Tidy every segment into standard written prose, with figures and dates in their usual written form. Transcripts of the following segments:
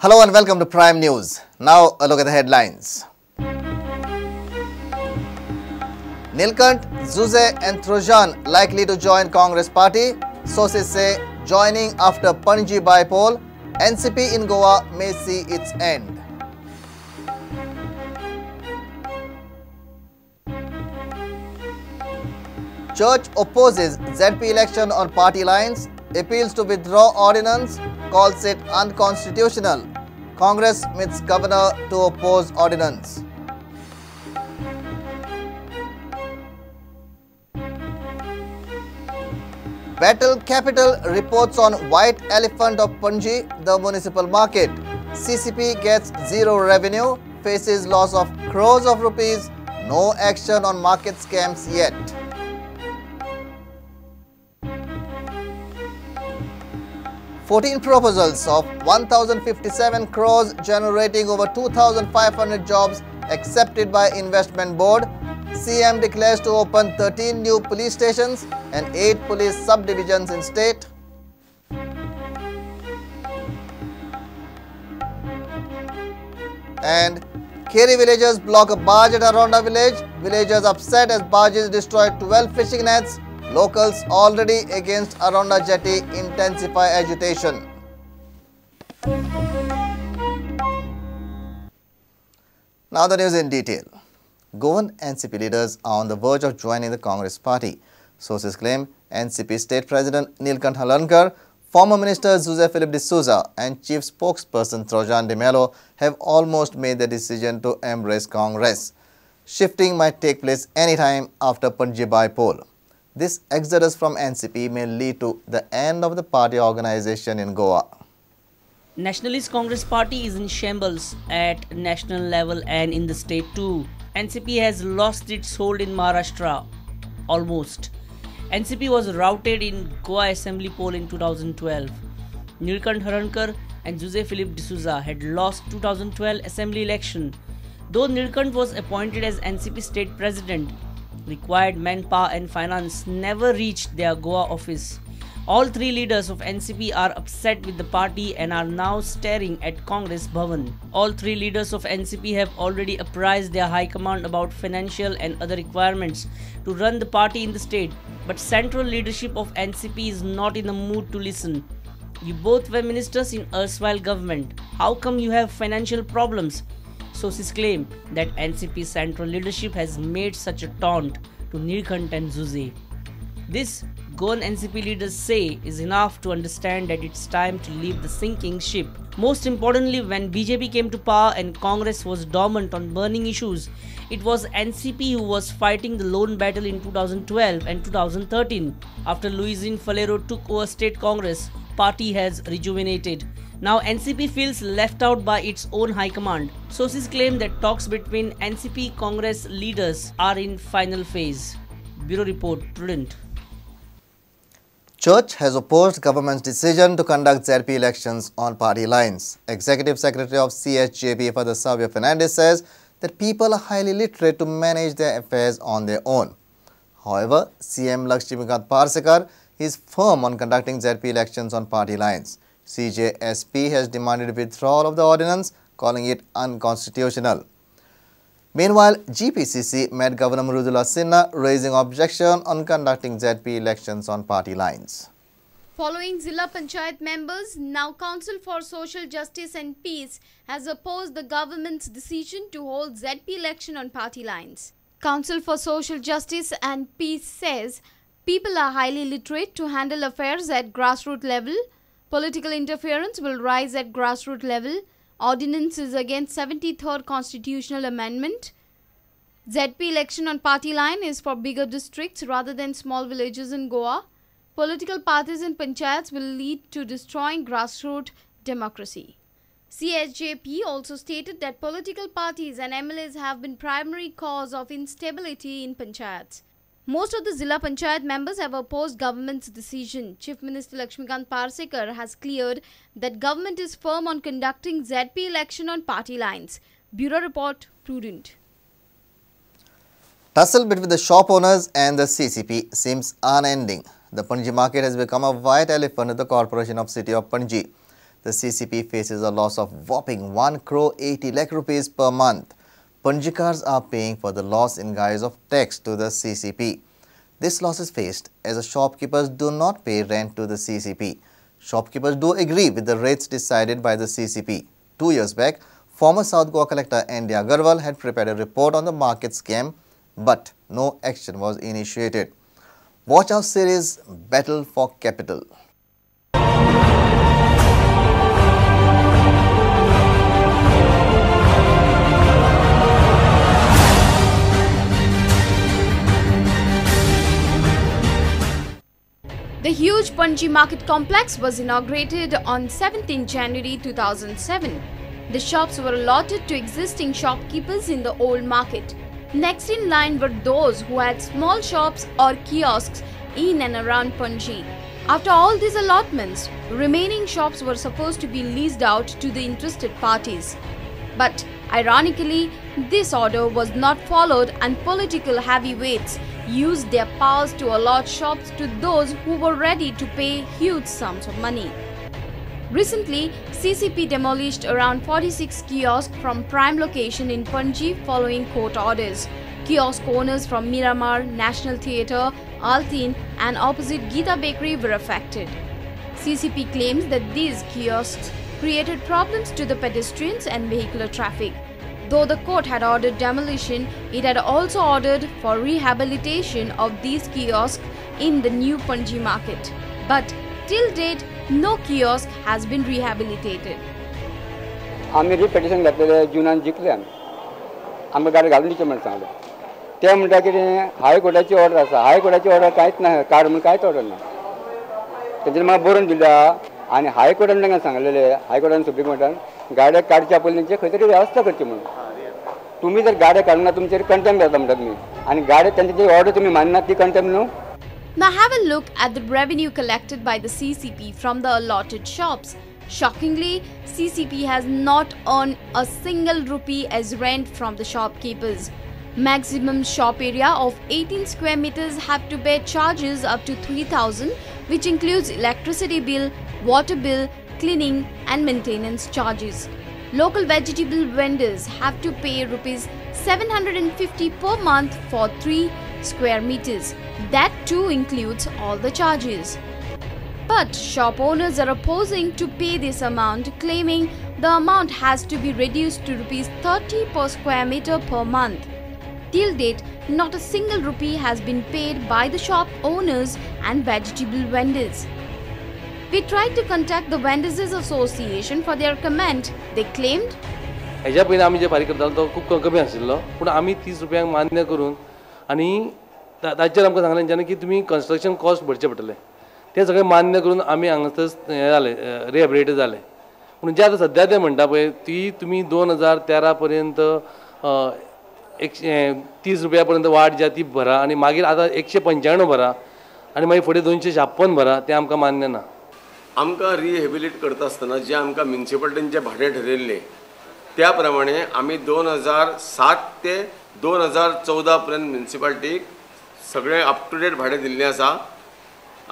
Hello and welcome to Prime News. Now a look at the headlines. Nilkanth, Zuze and Trojan likely to join Congress party. Sources say joining after Panaji bypoll. NCP in Goa may see its end. Church opposes ZP election on party lines, appeals to withdraw ordinance, calls it unconstitutional. Congress meets governor to oppose ordinance. Battle Capital reports on white elephant of Panaji, the municipal market. CCP gets zero revenue, faces loss of crores of rupees, no action on market scams yet. 14 proposals of 1,057 crores generating over 2,500 jobs accepted by Investment Board. CM declares to open 13 new police stations and 8 police subdivisions in state. And Keri villagers block a barge at Aronda village. Villagers upset as barges destroy 12 fishing nets. Locals already against Aronda jetty intensify agitation. Now the news in detail. Goan NCP leaders are on the verge of joining the Congress party. Sources claim NCP State President Nilkanth Halarnkar, former Minister Jose Philip D'Souza and Chief Spokesperson Trojan D'Mello have almost made the decision to embrace Congress. Shifting might take place anytime after Panaji bypoll. This exodus from NCP may lead to the end of the party organization in Goa. Nationalist Congress Party is in shambles at national level and in the state too. NCP has lost its hold in Maharashtra, almost. NCP was routed in Goa Assembly poll in 2012. Nilkanth Halarnkar and Jose Philip D'Souza had lost 2012 Assembly election. Though Nilkanth was appointed as NCP state president, required manpower and finance never reached their Goa office. All three leaders of NCP are upset with the party and are now staring at Congress Bhavan. All three leaders of NCP have already apprised their high command about financial and other requirements to run the party in the state, but central leadership of NCP is not in the mood to listen. You both were ministers in erstwhile government. How come you have financial problems? Sources claim that NCP central leadership has made such a taunt to Nilkanth and Zuze. This, Goan NCP leaders say, is enough to understand that it's time to leave the sinking ship. Most importantly, when BJP came to power and Congress was dormant on burning issues, it was NCP who was fighting the lone battle in 2012 and 2013. After Luizinho Faleiro took over state Congress, party has rejuvenated. Now NCP feels left out by its own high command. Sources claim that talks between NCP Congress leaders are in final phase. Bureau Report, Prudent. Church has opposed government's decision to conduct ZP elections on party lines. Executive Secretary of CHJP Father Savio Fernandez says that people are highly literate to manage their affairs on their own. However, CM Lakshmikant Parsekar is firm on conducting ZP elections on party lines. CJSP has demanded withdrawal of the ordinance, calling it unconstitutional. Meanwhile, GPCC met Governor Mridula Sinha, raising objection on conducting ZP elections on party lines. Following Zilla Panchayat members, now Council for Social Justice and Peace has opposed the government's decision to hold ZP election on party lines. Council for Social Justice and Peace says people are highly literate to handle affairs at grassroots level. Political interference will rise at grassroots level. Ordinance is against 73rd Constitutional Amendment. ZP election on party line is for bigger districts rather than small villages in Goa. Political parties and panchayats will lead to destroying grassroots democracy. CHJP also stated that political parties and MLAs have been primary cause of instability in panchayats. Most of the Zilla Panchayat members have opposed government's decision. Chief Minister Lakshmikant Parsekar has cleared that government is firm on conducting ZP election on party lines. Bureau Report, Prudent. Tussle between the shop owners and the CCP seems unending. The Panaji market has become a white elephant of the Corporation of City of Panaji. The CCP faces a loss of whopping 1 crore 80 lakh rupees per month. Panjikars are paying for the loss in guise of tax to the CCP. This loss is faced as the shopkeepers do not pay rent to the CCP. Shopkeepers do agree with the rates decided by the CCP. 2 years back, former South Goa Collector N.D. Agarwal had prepared a report on the market scam, but no action was initiated. Watch our series, Battle for Capital. The huge Panaji market complex was inaugurated on 17 January 2007. The shops were allotted to existing shopkeepers in the old market. Next in line were those who had small shops or kiosks in and around Panaji. After all these allotments, remaining shops were supposed to be leased out to the interested parties. But ironically, this order was not followed and political heavyweights used their powers to allot shops to those who were ready to pay huge sums of money. Recently, CCP demolished around 46 kiosks from prime location in Panaji following court orders. Kiosk owners from Miramar, National Theatre, Altin and opposite Gita Bakery were affected. CCP claims that these kiosks created problems to the pedestrians and vehicular traffic. Though the court had ordered demolition, it had also ordered for rehabilitation of these kiosks in the new Panaji market. But till date, no kiosk has been rehabilitated. आमी repetition घातलेले जुनान जिखले आमी आमकां गाडी घालून दिवचें म्हण सांगलें. ते म्हणटा कितें हायकोर्टाची ऑर्डर आसा, हायकोर्टाची ऑर्डर कांयच ना, काड म्हूण कांयच ऑर्डर ना. तेंच्यांनी म्हाका बरोवन दिल्या आनी हायकोर्टान तांकां सांगलेलें, हायकोर्टान सुप्रीम कोर्टान गाड्या काडच्या पयलीं तेंची खंय तरी वेवस्था करची म्हणून. तुमी जर गाड्या काडूंक ना तुमचेर कंटेम्प जाता म्हणटा तुमी, आनी गाड्या तेंची जी ऑर्डर तुमी मानना ती कंटेम्प न्हू. Now have a look at the revenue collected by the CCP from the allotted shops. Shockingly, CCP has not earned a single rupee as rent from the shopkeepers. Maximum shop area of 18 square meters have to bear charges up to 3,000, which includes electricity bill, water bill, cleaning and maintenance charges. Local vegetable vendors have to pay rupees 750 per month for 3 square meters. That too includes all the charges. But shop owners are opposing to pay this amount, claiming the amount has to be reduced to rupees 30 per square meter per month. Till date, not a single rupee has been paid by the shop owners and vegetable vendors. We tried to contact the Vendors Association for their comment. They claimed, हेज्या पयलीं आमी जे फारीक करताले तो खूब कमी आशिल्लो, पूण आमी 30 रुपयांक मान्य करून आनी ताचेर आमकां सांगलें तेंच्यांनी की तुमी कन्स्ट्रक्शन कॉस्ट भरचें पडटलें. तें सगळें मान्य करून आमी हांगासर हें जालें, रिहेबिलिटेट जालें. पूण जें आतां सद्या तें म्हणटा पळय ती तुमी 2013 पर्यंत 130 रुपया पर्यंत वाड जी आसा ती भरा आनी मागीर आतां 195 भरा आनी मागीर फुडें 256 भरा, तें आमकां मान्य ना. आमकां रिहेबिलिट करता आसतना जें आमकां म्युनिसिपालिटीन जें भाडें ठरयल्लें त्या प्रमाणे आमी 2007 ते 2014 पर्यंत म्युनिसिपालिटीक सगळें अप टू डेट भाडें दिल्लें आसा.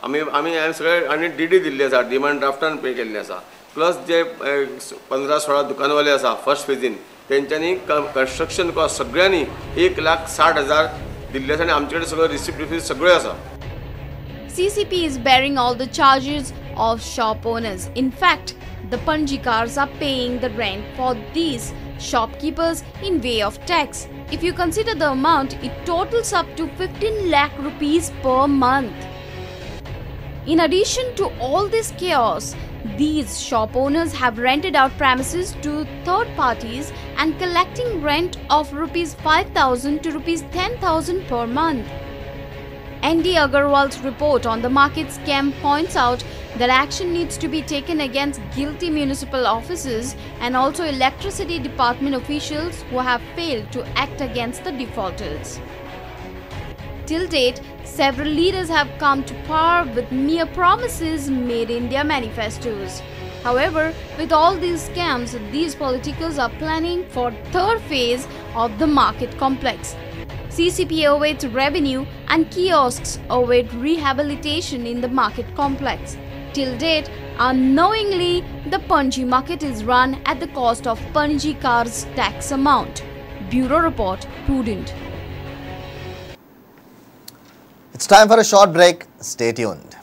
आमी आमी सगळें आनी डी डी दिल्ली आसा, डिमांड ड्राफ्टान पे केल्लें आसा. प्लस जे 15-16 दुकानवाले आसा फर्स्ट फेजीन तेंच्यांनी कन्स्ट्रक्शन कॉस्ट सगळ्यांनी 1,60,000 दिल्ले आसा आनी आमचे कडेन सगळ्यो रिसिप्ट बिसिप्ट सगळ्यो आसा. CCP is bearing all the charges of shop owners. In fact, the Panjikars are paying the rent for these shopkeepers in way of tax. If you consider the amount, it totals up to 15 lakh rupees per month. In addition to all this chaos, these shop owners have rented out premises to third parties and collecting rent of rupees 5,000 to rupees 10,000 per month. N.D. Agarwal's report on the market scam points out that action needs to be taken against guilty municipal officers and also electricity department officials who have failed to act against the defaulters. Till date, several leaders have come to power with mere promises made in their manifestos. However, with all these scams, these politicals are planning for third phase of the market complex. CCP awaits revenue and kiosks await rehabilitation in the market complex. Till date, Unknowingly, the Panaji market is run at the cost of Panjikar's tax amount. Bureau Report, Prudent. It's time for a short break. Stay tuned.